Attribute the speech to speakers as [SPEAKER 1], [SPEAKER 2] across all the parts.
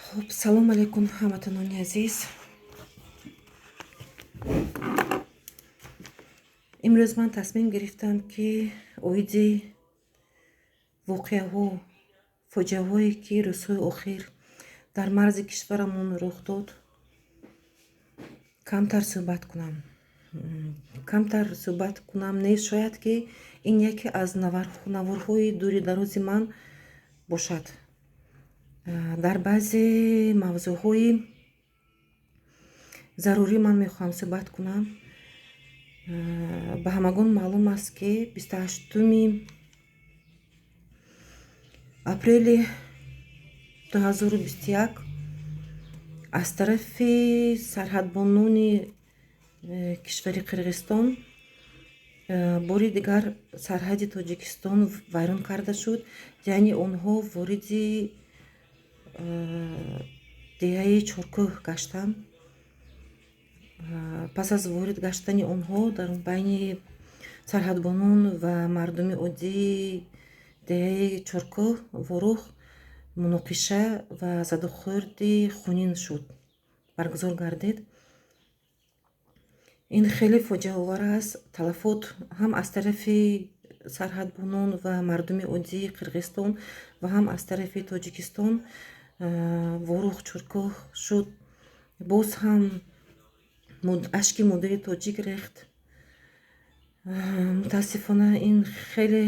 [SPEAKER 1] Хуб, салом алейкум, ҳамватанони азиз. Имрӯз ман тасмим гирифтам, ки оиди воқеаҳо, фоҷиаҳое, ки рӯзҳои охир дар марзи кишварамон рух дод, камтар суҳбат кунам. Камтар суҳбат кунам не, шояд ки ин яке аз наворҳои дури дарози ман бошад. Дар баъзе мавзӯъҳои зарурӣ ман мехоҳам суҳбат кунам. Ба ҳамагон маълум аст, ки 28 апрели 2021 аз тарафи сарҳадбонони кишвари Қирғизистон бори дигар сарҳади Тоҷикистон вайрон карда шуд, яъне онҳо вориди деҳаи Чоркӯҳ гаштанд. Пас аз ворид гаштани онҳо дар байни сарҳадбонон ва мардуми оддии деҳаи Чоркӯҳ, Ворух, муноқиша ва задухӯрди хунин шуд, баргузор гардид. Ин хеле фоҷиаовар аст. Талафот ҳам аз тарафи сарҳадбонон ва мардуми оддии Қирғизистон ва ҳам аз тарафи Тоҷикистон, Ворух, Чоркӯҳ шуд. Боз ҳам ашки модари тоҷик рехт. Мутаассифона, ин хеле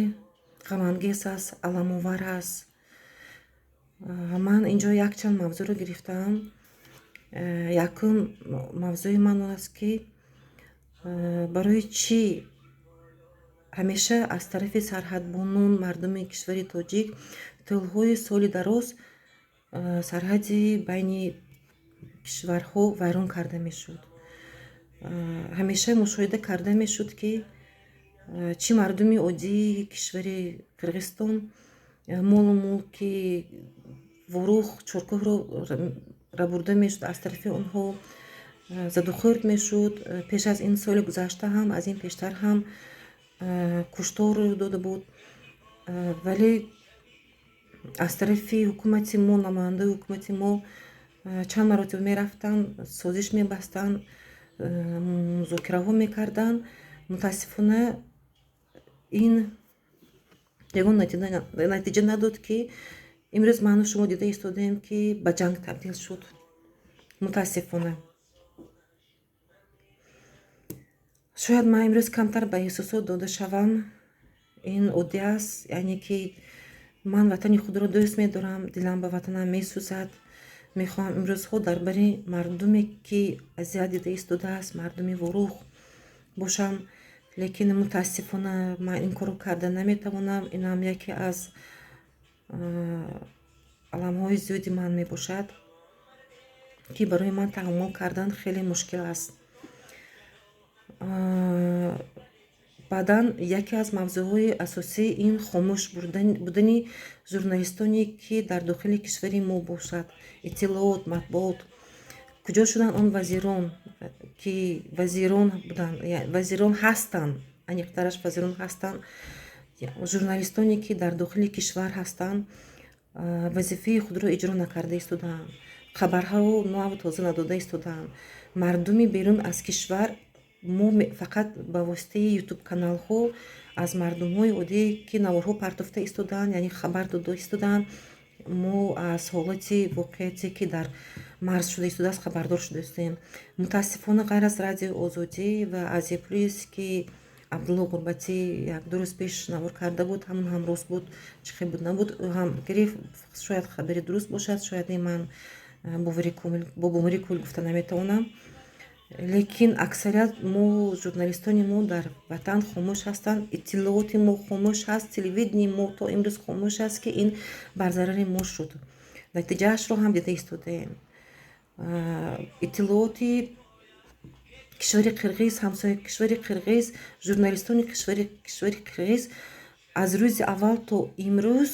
[SPEAKER 1] ғамангез аст, аламовар аст. Ман инҷо якчанд мавзӯъро гирифтаам. Якум мавзӯи ман он аст, ки барои чӣ ҳамеша аз тарафи сарҳадбонон мардуми кишвари тоҷик тӯлҳои соли дароз сарҳади байни кишварҳо вайрон карда мешуд. Ҳамеша мушоҳида карда мешуд, ки чӣ мардуми оддии кишвари Қирғизистон молу мулки Ворух, Чоркӯҳро рабурда мешуд, аз тарафи онҳо задухӯрд мешуд. Пеш аз ин, соли гузашта ҳам, аз ин пештар ҳам куштор рӯй дода буд, вале аз тарафи ҳукумати мо, намояндаи ҳукумати мо чанд маротиба мерафтанд, созиш мебастанд, музокираҳо мекарданд. Мутаассифона, ин ягон натиҷа надод, ки имрӯз ману шумо дида истодаем, ки ба ҷанг табдил шуд. Мутаассифона, шояд ман имрӯз камтар ба эҳсосот дода шавам. Ин оддӣ аст, яъне ки ман ватани худро дӯст медорам, дилам ба ватанам месӯзад. Мехоҳам имрӯзҳо дар бари мардуме, ки азият дида истодааст, мардуми Ворух бошам, лекин мутаассифона ман ин корро карда наметавонам. Инам яке аз аламҳои зиёди ман мебошад, ки барои ман таҳаммул кардан хеле мушкил аст. Баъдан яке аз мавзӯъҳои асосӣ ин хомӯш будани журналистоне, ки дар дохили кишвари мо бошад. Иттилоот, матбуот куҷо шуданд? Он вазирон, ки вазирон буданд, вазирон ҳастанд, аниқтараш вазирон ҳастанд, журналистоне, ки дар дохили кишвар ҳастанд, вазифаи худро иҷро накарда истодаанд, хабарҳао наву тоза надода истодаанд. Мардуми берун аз кишвар мо фақат ба воситаи ютуб каналҳо аз мардумҳои оддие, ки наворҳо партофта истодаанд, яъне хабар дода истодаанд, мо аз ҳолати воқеияте, ки дар марз шуда истодааст, хабардор шуда истоем. Мутаассифона, ғайр аз Радиои Озодӣ ва Азия Плюс, ки Абдулло Ғурбатӣ як-ду рӯз пеш навор карда буд, ҳамон ҳам рост буд, чӣ хел буд, набуд, ҳам гирифт. Шояд хабари дуруст бошад, шояд не, ман бо бовари комил гуфта наметавонам, лекин аксарият мо, журналистони мо дар ватан хомӯш ҳастанд, иттилооти мо хомӯш ҳаст, телевидении мо то имрӯз хомӯш аст, ки ин бар зарари мо шуд. Натиҷаашро ҳам дида истодаем. Иттилооти кишвари Қирғиз, ҳамсояи кишвари Қирғиз, журналистони кишвари Қирғиз аз рӯзи аввал то имрӯз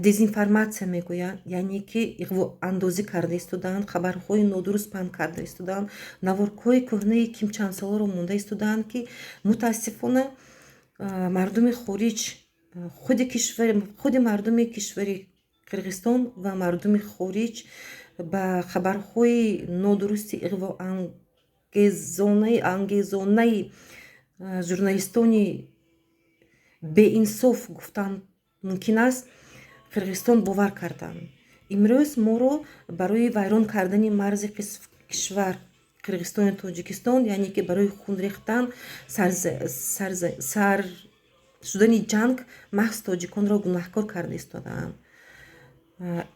[SPEAKER 1] дезинформатсия мегӯянд, яъне ки иғвоандозӣ карда истодаанд, хабарҳои нодуруст паҳн карда истодаанд, наворҳои кӯҳнаи ким чандсоларо монда истодаанд, ки мутаассифона мардуми хориҷ, худи кишвари, худи мардуми кишвари Қирғизистон ва мардуми хориҷ ба хабарҳои нодурусти иғвоангезонаи журналистони беинсоф гуфтан мумкин аст, Қирғизистон бовар карданд. Имрӯз моро барои вайрон кардани марзи кишвар Қирғизистону Тоҷикистон, яъне ки барои хун рехтан, сар шудани ҷанг, маҳз тоҷиконро гунаҳкор карда истодаанд.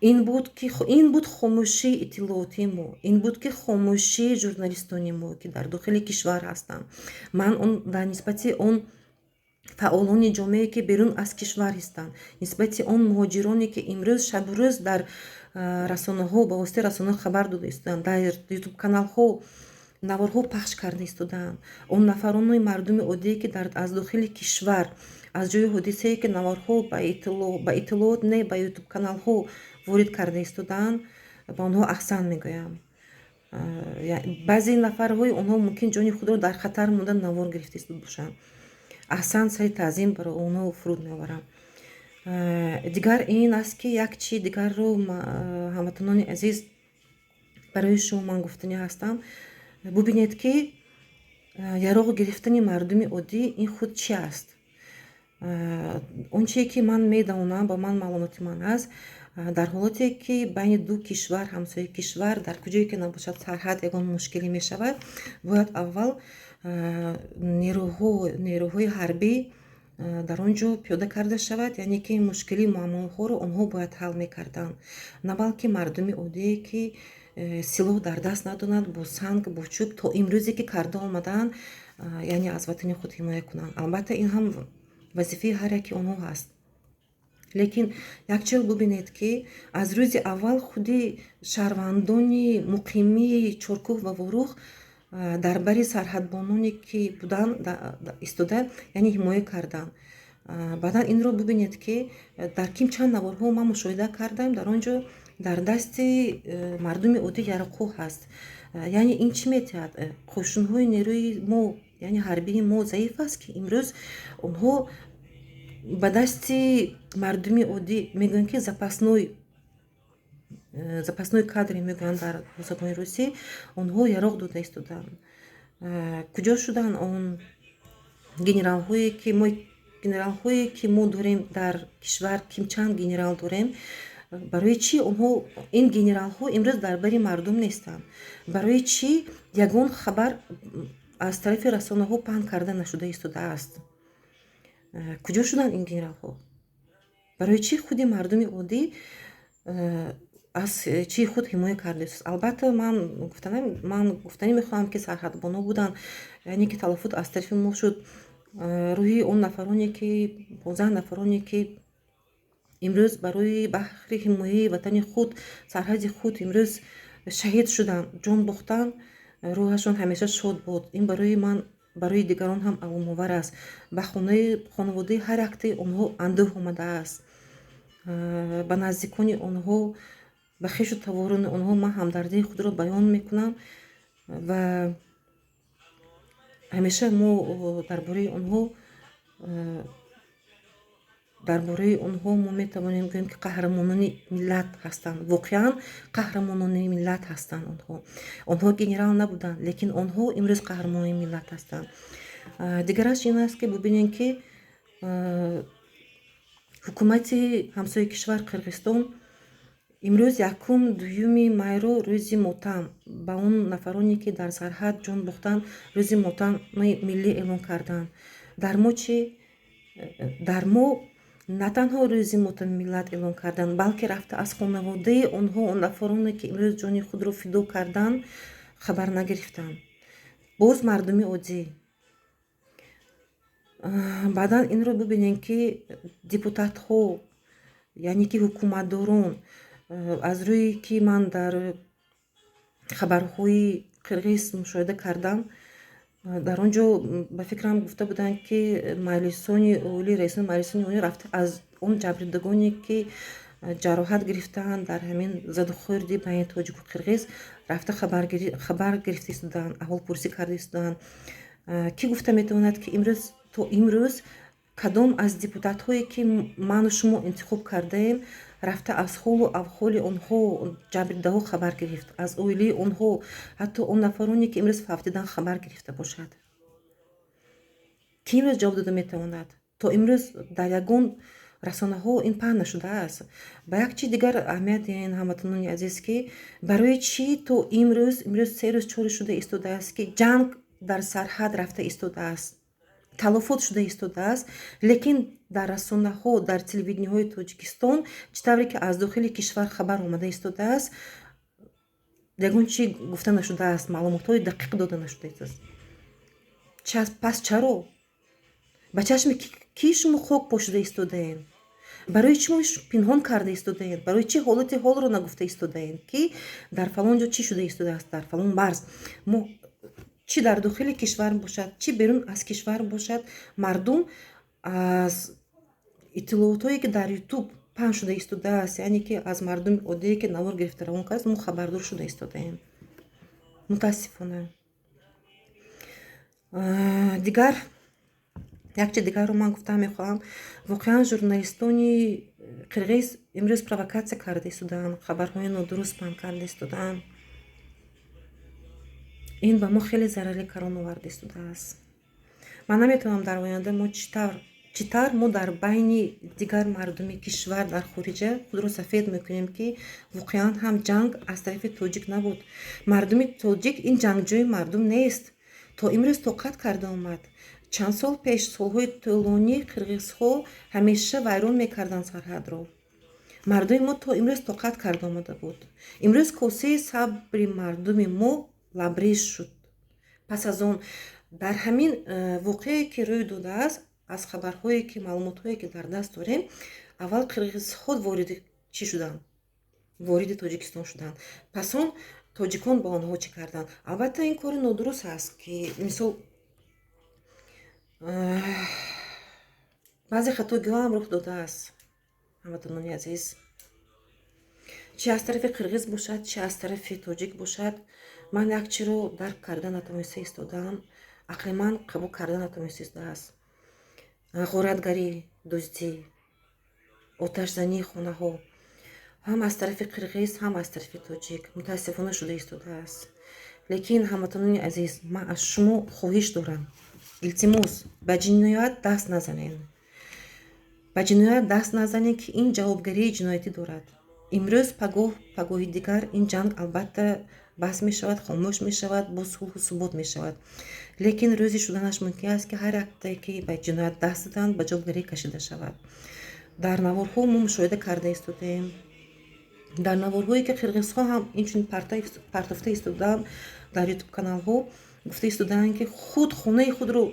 [SPEAKER 1] Ин буд хомӯшии иттилоотии мо, ин буд ки хомӯшии журналистони мо, ки дар дохили кишвар ҳастанд. Ман он дар нисбати он фаъолони ҷомеае, ки берун аз кишвар ҳастанд, нисбати он муҳоҷироне, ки имрӯз шабу рӯз дар расонаҳо, ба воситаи расонаҳо хабар дода истодаанд, дар ютуб-каналҳо наворҳо пахш карда истодаанд, он нафарони мардуми оддие, ки аз дохили кишвар, аз ҷои ҳодисае, ки наворҳо ба иттилоот не, ба ютуб-каналҳо ворид карда истодаанд, ба онҳо аҳсан мегӯям. Баъзе нафарҳои онҳо мумкин ҷони худро дар хатар монда навор гирифта истода бошанд. Аҳсан, сари таъзим барои онҳо фуруд меоварам. Дигар ин аст, ки як чи дигарро, ҳамватанони азиз, барои шумо ман гуфтанӣ ҳастам. Бубинед, ки яроқ гирифтани мардуми оддӣ ин худ чи аст. Он чие, ки ман медонам, ба ман маълумоти ман аст, дар ҳолате, ки байни ду кишвар, ҳамсояи кишвар, дар куҷое ки набошад, сарҳад ягон мушкилӣ мешавад, бояд аввал нерӯҳои ҳарбӣ дар он ҷо пиёда карда шавад, яъне ки мушкили муаммоҳоро онҳо бояд ҳал мекарданд, на балки мардуми оддие, ки силоҳ дар даст надонад, бо санг, бо чӯб то имрӯзе, ки карда омадаанд, яъне аз ватани худ ҳимоя кунанд. Албатта, ин ҳам вазифаи ҳар яки онҳо ҳаст, лекин як чиз бубинед, ки аз рӯзи аввал худи шаҳрвандони муқимии Чоркӯҳ ва Ворух дар бари сарҳадбононе, ки буданд, истода, яъне ҳимоя карданд. Баъдан инро бубинед, ки дар ким чанд наворҳо ман мушоҳида кардам, дар он ҷо дар дасти мардуми оддӣ яроқҳо ҳаст. Яъне ин чӣ метиҳад? Қӯшунҳои нерӯи мо, яъне ҳарбии мо заиф аст, ки имрӯз онҳо ба дасти мардуми оддӣ, мегӯянд, ки запасной кадре мегӯянд дар забони русӣ, онҳо яроқ дода истодаанд. Куҷо шуданд он генералҳое, ки мо дорем дар кишвар? Ким чанд генерал дорем? Барои чӣ онҳо, ин генералҳо, имрӯз дар бари мардум нестанд? Барои чӣ ягон хабар аз тарафи расонаҳо паҳн карда нашуда истодааст? Куҷо шуданд ин генералҳо? Барои чӣ худи мардуми оддӣ аз чии худ ҳимоя кардааст? Албатта, ман гуфтанӣ мехоҳам, ки сарҳадбоно буданд, яъне ки талафот аз тарафи мо шуд. Рӯҳи он нафароне, ки 15 нафароне, ки имрӯз барои баҳри ҳимояи ватани худ, сарҳади худ имрӯз шаҳид шуданд, ҷон бохтанд, рӯҳашон ҳамеша шод буд. Ин барои ман, барои дигарон ҳам аломовар аст. Ба хонаи хонаводаи ҳар яктаи онҳо андӯҳ омадааст. Ба наздикони онҳо, ба хешу таворони онҳо ман ҳамдардии худро баён мекунам ва ҳамеша мо дар бораи онҳо мо метавонем гӯем, ки қаҳрамонони миллат ҳастанд. Воқеан қаҳрамонони миллат ҳастанд онҳо. Онҳо генерал набуданд, лекин онҳо имрӯз қаҳрамонони миллат ҳастанд. Дигараш ин аст, ки бубинем, ки ҳукумати ҳамсояи кишвар Қирғизистон имрӯз якум дуюми майро рӯзи мотам, ба он нафароне, ки дар сарҳад ҷон бохтанд, рӯзи мотами миллӣ эълон карданд. Дар мо чӣ? Дар мо на танҳо рӯзи мотами миллат эълон карданд, балки рафта аз хонаводаи онҳо, он нафароне, ки имрӯз ҷони худро фидо карданд, хабар нагирифтанд. Боз мардуми оддӣ. Баъдан инро бубинем, ки депутатҳо, яъне ки ҳукуматдорон, аз рӯе ки ман дар хабарҳои қирғиз мушоҳида кардам, дар он ҷо, ба фикрам, гуфта буданд, ки маҷлисони олӣ, раисони маҷлисони олӣ рафта аз он ҷабрдидагоне, ки ҷароҳат гирифтаанд дар ҳамин задухӯрди байни тоҷику қирғиз, рафта хабар гирифта истодаанд, аҳволпурсӣ карда истодаанд. Кӣ гуфта метавонад, ки имрӯз то имрӯз Кадом аз депутатҳое, ки ману шумо интихоб кардаем, рафта аз ҳолу авҳоли онҳо, ҷабрдидаҳо хабар гирифт, аз оилаи онҳо, ҳатто он нафароне, ки имрӯз фавтидан, хабар гирифта бошад? Ки имрӯз ҷавоб дода метавонад? То имрӯз дар ягон расонаҳо ин паҳн нашудааст. Ба як чи дигар аҳамият диҳен, ҳамватанони азиз, ки барои чӣ то имрӯз, имрӯз 3 рӯз, 4 рӯз шуда истодааст, ки ҷанг дар сарҳад рафта истодааст, талофот шуда истодааст, лекин дар расонаҳо, дар телевидениҳои Тоҷикистон, чӣ тавре ки аз дохили кишвар хабар омада истодааст, ягон чи гуфта нашудааст, маълумотҳои дақиқ дода нашудааст? Пас чаро? Ба чашми кӣ шумо хок пошида истодаем? Барои чӣ мо пинҳон карда истодаем? Барои чӣ ҳолати ҳолро нагуфта истодаем, ки дар фалон ҷо чӣ шуда истодааст, дар фалон марз? Мо, чӣ дар дохили кишвар бошад, чӣ берун аз кишвар бошад, мардум аз иттилоотҳое, ки дар Ютуб паҳн шуда истодааст, яъне ки аз мардуми оддие, ки навор гирифта равон кардааст, мо хабардор шуда истодаем, мутаассифона. Дигар як чи дигарро ман гуфта мехоҳам. Воқеан, журналистони қирғиз имрӯз провокатсия карда истодаанд, хабарҳои нодуруст паҳн карда истодаанд. Ин ба мо хеле зарари калон оварда истодааст. Ман наметавонам, дар оянда мо чӣ тавр мо дар байни дигар мардуми кишвар дар хориҷа худро сафед мекунем, ки воқеан ҳам ҷанг аз тарафи тоҷик набуд. Мардуми тоҷик ин ҷангҷӯи мардум нест, то имрӯз тоқат карда омад. Чанд сол пеш, солҳои тӯлонӣ, қирғизҳо ҳамеша вайрон мекарданд сарҳадро. Мардуми мо то имрӯз тоқат карда омада буд. Имрӯз косаи сабри мардуми мо лабрез шуд. Пас аз он дар ҳамин воқеае, ки рӯй додааст, аз хабарҳое, ки маълумотҳое, ки дар даст дорем, аввал қирғизҳо вориди чӣ шуданд, вориди Тоҷикистон шуданд, пас он тоҷикон ба онҳо чӣ карданд. Албатта, ин кори нодуруст аст, ки мисол баъзе хатогиҳо ҳам рух додааст, ҳамватанони азиз. Чи аз тарафи қирғиз бошад, чи аз тарафи тоҷик бошад, ман як чиро дарк карда натавониста истодаам, ақли ман қабул карда натавониста истодааст: ғоратгарӣ, дуздӣ, оташзании хонаҳо ҳам аз тарафи қирғиз, ҳам аз тарафи тоҷик, мутаассифона, шуда истодааст. Лекин, ҳамватанони азиз, ман аз шумо хоҳиш дорам, илтимос, ба ҷиноят даст назанед, ба ҷиноят даст назанед, ки ин ҷавобгарии ҷиноятӣ дорад. Имрӯз пагоҳ, пагоҳи дигар ин ҷанг албатта бас мешавад, хомӯш мешавад, боз сулҳу субот мешавад, лекин рӯзе шуданаш мумкин аст, ки ҳар яктае, ки ба ҷиноят даст заданд, ба ҷавобгарӣ кашида шавад. Дар наворҳо мо мушоҳида карда истодаем, дар наворҳое, ки қирғизҳо ҳам инчунин партофта истодаанд дар Ютуб каналҳо, гуфта истодаанд, ки худ хонаи худро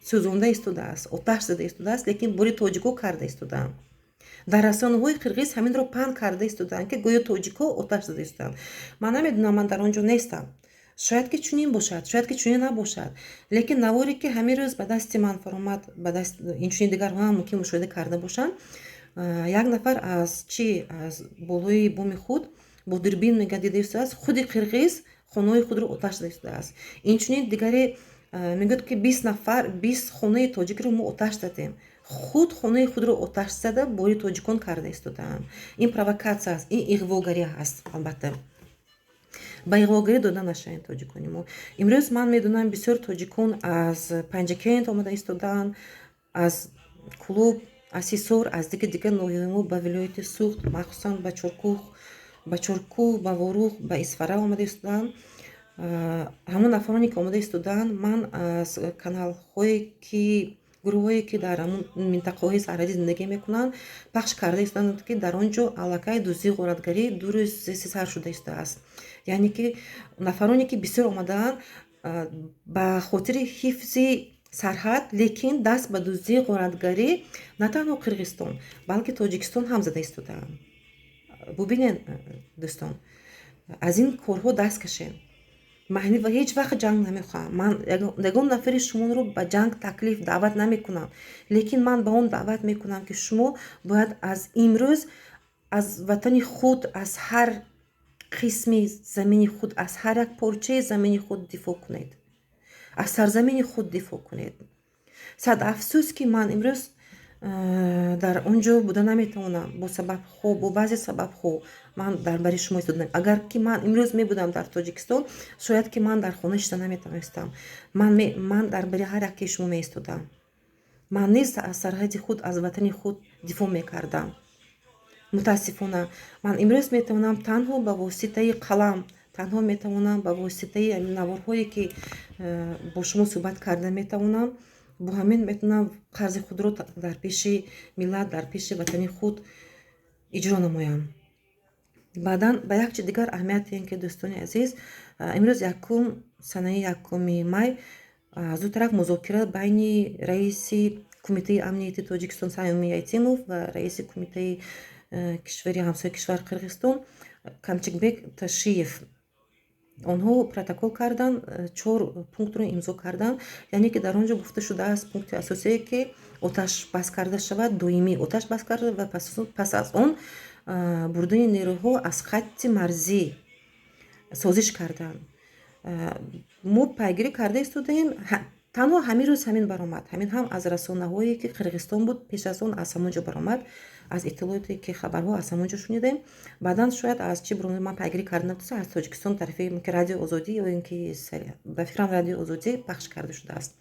[SPEAKER 1] сӯзонда истодааст, оташ зада истодааст, лекин бори тоҷикҳо карда истодаанд. Дар расонаҳои қирғиз ҳаминро паҳн карда истодаанд, ки гӯё тоҷикҳо оташ зада истодаанд. Ман намедонам, ман дар он ҷо нестам. Шояд, ки чунин бошад, шояд, ки чунин набошад, лекин наворе, ки ҳамин рӯз ба дасти ман фаромад, ба даст инчунин дигарҳо ҳам мумкин мушоҳида карда бошанд, як нафар аз чи аз болои боми худ бо дурбин мега дида истодааст, худи қирғиз хонаҳои худро оташ зада истодааст. Инчунин дигаре мегӯяд, ки 20 нафар, 20 хонаи тоҷикро мо оташ задем. Худ хонаи худро оташ зада, бори тоҷикон карда истодаанд. Ин провокатсия аст, ин иғвогарӣ аст. Албатта, ба иғвогарӣ дода нашавем, тоҷикони мо. Имрӯз ман медонам, бисёр тоҷикон аз Панҷакент омада истодаанд, аз Кӯлоб, аз Ҳисор, аз дигар дигар ноҳияҳои мо ба вилояти Суғд, махсусан ба Чоркӯҳ, ба Ворух, ба Исфара омада истодаанд. Ҳамон нафароне, ки омада истодаанд, ман аз каналҳое, ки гурӯҳҳое, ки дар ҳамон минтақаҳои сарҳадӣ зиндагӣ мекунанд, пахш карда истодаанд, ки дар он ҷо аллакай дуздӣ, ғоратгарӣ 2 рӯз сар шуда истодааст. Яъне ки нафароне, ки бисёр омадаанд ба хотири ҳифзи сарҳад, лекин даст ба дуздӣ, ғоратгарӣ на танҳо Қирғизистон, балки Тоҷикистон ҳам зада истодаанд. Бубинед, дӯстон, аз ин корҳо даст кашем. Ман ҳеҷ вақт ҷанг намехоҳам, ман ягон нафари шуморо ба ҷанг таклиф, даъват намекунам, лекин ман ба он даъват мекунам, ки шумо бояд аз имрӯз аз ватани худ, аз ҳар қисми замини худ, аз ҳар як порчаи замини худ дифоъ кунед, аз сарзамини худ дифоъ кунед. Сад афсӯс, ки ман имрӯз дар он ҷо буда наметавонам бо сабабҳо, бо баъзе сабабҳо ман дар бари шумо истодам. Агар ки ман имрӯз мебудам дар Тоҷикистон, шояд ки ман дар хона шида наметавонистам. Ман дар бари ҳар якеи шумо меистодам. Ман низ аз сарҳади худ, аз ватани худ дифоъ мекардам. Мутаассифона, ман имрӯз метавонам танҳо ба воситаи қалам, танҳо метавонам ба воситаи наворҳое, ки бо шумо суҳбат карда метавонам, бо ҳамин метавонам қарзи худро дар пеши миллат, дар пеши ватани худ иҷро намоям. Баъдан ба як чи дигар аҳамият диҳем, ки, дӯстони азиз, имрӯз якум, санаи 1 май, аз ду тараф музокира байни раиси Кумитаи амнияти Тоҷикистон Саёми Ятимов ва раиси кумитаи кишвари ҳамсояи кишвар Қирғизистон Камчикбек Ташиев. Онҳо протокол карданд, чор пунктро имзо карданд, яъне ки дар он ҷо гуфта шудааст, пункти асосие, ки оташ бас карда шавад, доимӣ оташ бас карда ва пас аз он бурдани нерӯҳо аз хатти марзӣ созиш карданд. Мо пайгирӣ карда истодаем. Танҳо ҳамин рӯз ҳамин баромад. Ҳамин ҳам аз расонаҳое, ки Қирғизистон буд, пеш аз он аз ҳамон ҷо баромад. Аз иттилооте, ки хабарҳо аз ҳамон ҷо шунидем. Баъдан шояд аз чӣ баромад, ман пайгирӣ карда натавонистам. Аз Тоҷикистон тарафи ки Радиои Озодӣ ё ин ки, ба фикрам, Радиои Озодӣ пахш карда шудааст.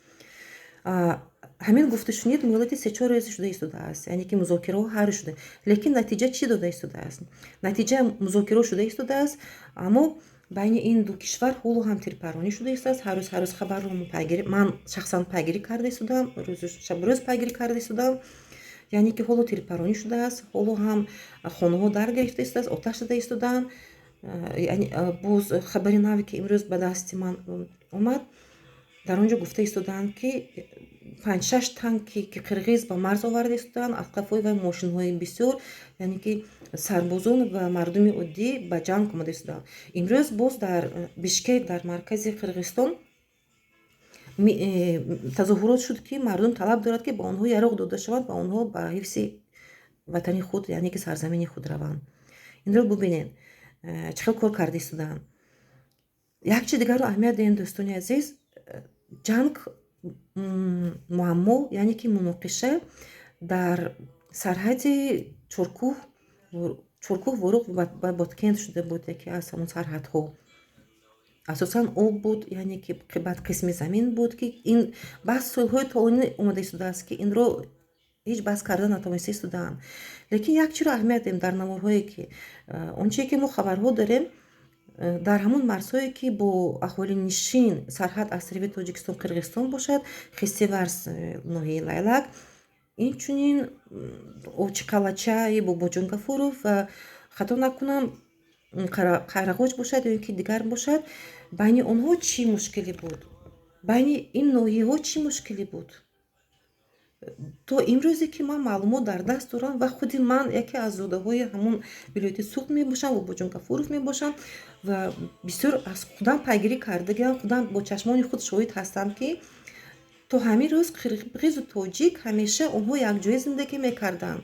[SPEAKER 1] Ҳамин гуфтушунид муҳлати 3-4 рӯзе шуда истодааст, яъне ки музокираҳо ҳар рӯз шуда, лекин натиҷа чӣ дода истодааст? Натиҷа: музокираҳо шуда истодааст, аммо байни ин ду кишвар ҳоло ҳам тирпаронӣ шуда истодааст. Ҳар рӯз, ҳар рӯз хабарро ман шахсан пайгирӣ карда истодаам, рӯзу шабрӯз пайгирӣ карда истодаам. Яъне ки ҳоло тирпаронӣ шудааст, ҳоло ҳам хонаҳо дар гирифта истодааст, оташ зада истодаанд. Боз хабари наве, ки имрӯз ба дасти ман омад, дар он ҷо гуфта истодаанд, ки панҷ-шаш танки, ки қирғиз ба марз оварда истодаанд, аз қафои вай мошинҳои бисёр, яъне ки сарбозон ва мардуми оддӣ ба ҷанг омада истодаанд. Имрӯз боз дар Бишкек, дар маркази Қирғизистон, тазоҳурот шуд, ки мардум талаб дорад, ки ба онҳо яроқ дода шавад ва онҳо ба ҳифзи ватани худ, яъне ки сарзамини худ, раванд. Инро бубинед, чӣ хел кор карда истодаанд. Як чи дигарро аҳамият диҳем, дӯстони азиз. Ҷанг, муаммо, яъне ки муноқиша дар сарҳади Чоркӯҳ, Ворух ва Боткент шуда буд. Яке аз ҳамон сарҳадҳо асосан об буд, яъне ки баъд қисми замин буд, ки ин баъз солҳои тӯлонӣ омада истодааст, ки инро ҳеҷ баҳс карда натавониста истодаанд. Лекин як чиро аҳамият диҳем: дар наворҳое, ки он чие, ки мо хабарҳо дорем, дар ҳамон марзҳое, ки бо аҳолинишин сарҳад аз тарафи Тоҷикистон, Қирғизистон бошад, Хистеварз, ноҳияи Лайлак, инчунин Очиқалачаи Бобоҷон Гафуров ва, хато накунам, Қайрағоч бошад ё ин ки дигар бошад, байни онҳо чӣ мушкиле буд? Байни ин ноҳияҳо чӣ мушкиле буд? То имрӯзе, ки ман маълумот дар даст дорам ва худи ман яке аз зодаҳои ҳамон вилояти Суғд мебошам, Бобоҷон Гафуров мебошам ва бисёр аз худам пайгирӣ кардагиам, худам бо чашмони худ шоҳид ҳастам, ки то ҳамин рӯз қирғизу тоҷик ҳамеша онҳо якҷоя зиндагӣ мекарданд.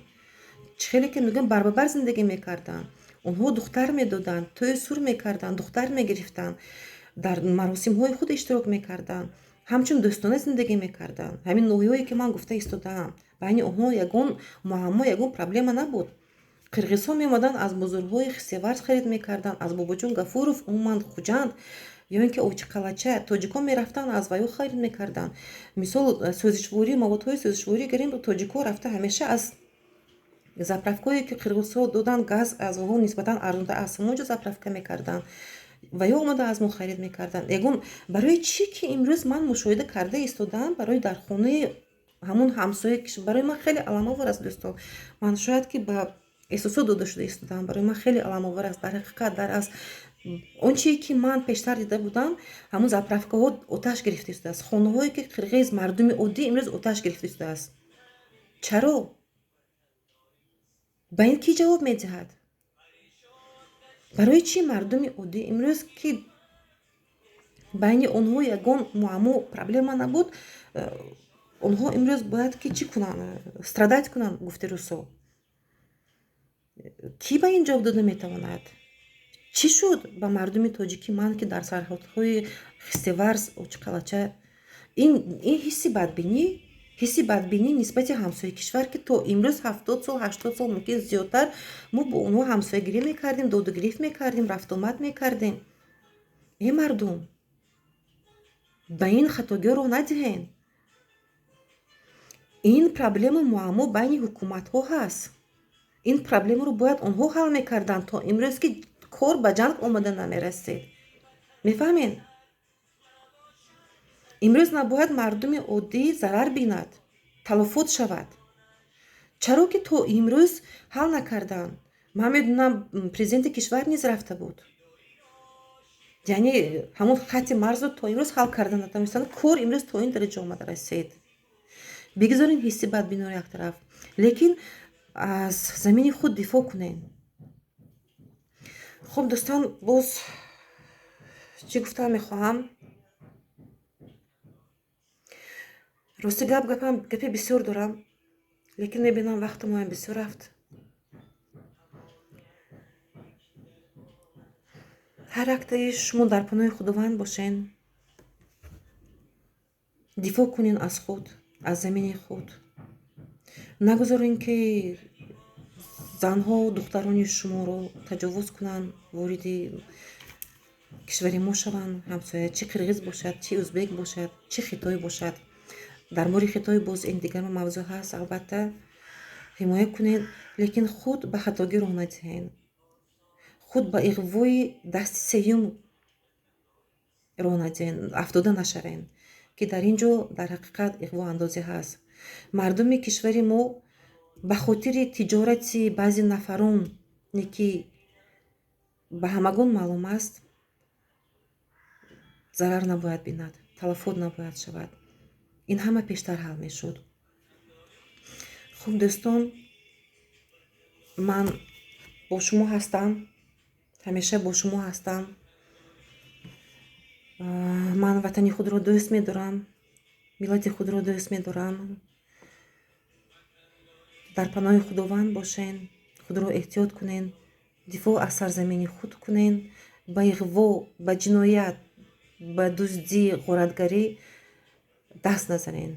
[SPEAKER 1] Чӣ хеле ки мегӯям, барбабар зиндагӣ мекарданд. Онҳо духтар медоданд, тӯю сур мекарданд, духтар мегирифтанд, дар маросимҳои худ иштирок мекарданд, ҳамчун дӯстона зиндагӣ мекарданд. Ҳамин ноҳияҳое, ки ман гуфта истодаам, байни онҳо ягон муаммо, ягон проблема набуд. Қирғизҳо меомаданд, аз бозорҳои Хистеварз харид мекарданд, аз Бобоҷон Гафуров, умуман Хуҷанд ё ин ки Очиқалача. Тоҷикон мерафтанд, аз вайҳо харид мекарданд. Мисол, сӯзишворӣ, маводҳои сӯзишворӣ гирем, тоҷикҳо рафта ҳамеша аз заправкое, ки қирғизҳо доданд, газ аз онҳо нисбатан арзонтар, аз ҳамон ҷо заправка мекарданд ва ё омада аз мо харид мекарданд. Ягон барои чӣ, ки имрӯз ман мушоҳида карда истодаам, барои дар хонаи ҳамон ҳамсоя, барои ман хеле аламовар аст, дӯстон. Ман шояд ки ба эҳсосот дода шуда истодаам. Барои ман хеле аламовар аст. Дар ҳақиқат, дар аз он чие, ки ман пештар дида будам, ҳамон заправкаҳо оташ гирифта истодааст, хонаҳое, ки қирғиз, мардуми оддӣ, имрӯз оташ гирифта истодааст. Чаро? Ба ин кӣ ҷавоб медиҳад? Барои чӣ мардуми оддӣ имрӯз, ки байни онҳо ягон муаммо, проблема набуд, онҳо имрӯз бояд ки чӣ кунанд, страдать кунанд, гуфти русо? Кӣ ба ин ҷавоб дода метавонад? Чӣ шуд ба мардуми тоҷики ман, ки дар сарҳадҳои Хистеварз, Очиқалача ин ҳисси бадбинӣ? Ҳисси бадбинӣ нисбати ҳамсояи кишвар, ки то имрӯз 70 сол, 80 сол, мумкин зиёдтар мо бо онҳо ҳамсоягирӣ мекардем, додугирифт мекардем, рафтуомад мекардем. Э мардум, ба ин хатогиҳо роҳ надиҳен. Ин проблема, муаммо байни ҳукуматҳо ҳаст. Ин проблемаро бояд онҳо ҳал мекарданд то имрӯз, ки кор ба ҷанг омада намерасид. Мефаҳмед? Имрӯз набояд мардуми оддӣ зарар бинад, талофот шавад. Чаро ки то имрӯз ҳал накарданд? Ман медонам, президенти кишвар низ рафта буд. Яъне ҳамон хатти марзро то имрӯз ҳал карда натавонистанд. Кор имрӯз то ин дараҷа омада расид. Бигзорем ҳисси бадбиниро як тараф, лекин аз замини худ дифоъ кунем. Хуб, дӯстон, боз чӣ гуфтан мехоҳам? Рости гап гапам гапи бисёр дорам, лекин мебинам, вақту моям бисёр рафт. Ҳар яктаи шумо дар паноҳи Худованд бошен. Дифоъ кунен аз худ, аз замини худ. Нагузорен, ки занҳо, духтарони шуморо таҷовуз кунанд, вориди кишвари мо шаванд, ҳамсоя, чӣ қирғиз бошад, чӣ узбек бошад, чӣ хитой бошад. Дар бори Хитой боз ин дигар мавзӯъ ҳаст, албатта ҳимоя кунед, лекин худ ба хатогӣ роҳ надиҳед. Худ ба иғвои дасти сеюм роҳ надиҳед, афтода нашавед, ки дар ин ҷо дар ҳақиқат иғвоандозӣ ҳаст. Мардуми кишвари мо ба хотири тиҷорати баъзе нафароне, ки ба ҳамагон маълум аст, зарар набояд бинад, талафот набояд шавад. Ин ҳама пештар ҳал мешуд. Хуб, дӯстон, ман бо шумо ҳастам, ҳамеша бо шумо ҳастам. Ман ватани худро дӯст медорам, миллати худро дӯст медорам. Дар паноҳи Худованд бошен, худро эҳтиёт кунен, дифоъ аз сарзамини худ кунен, ба иғво, ба ҷиноят, ба дуздӣ, ғоратгарӣ даст назанен.